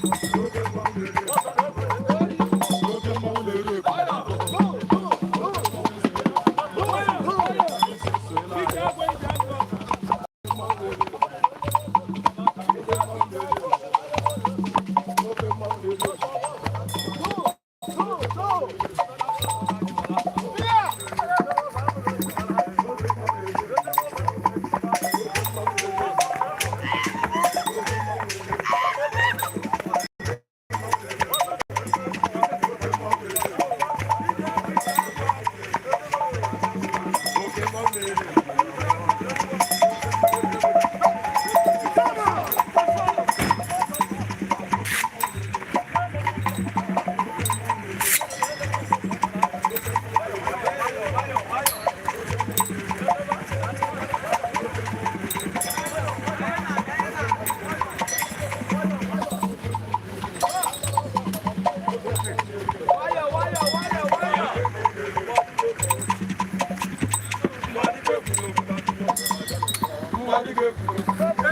Oke mmanwụ na-eri ebu. Oke mmanwụ na-eri ebu. Oke mmanwụ na-eri ebu. Oke mmanwụ na-eri ebu. Mmadụ ga-ekwu.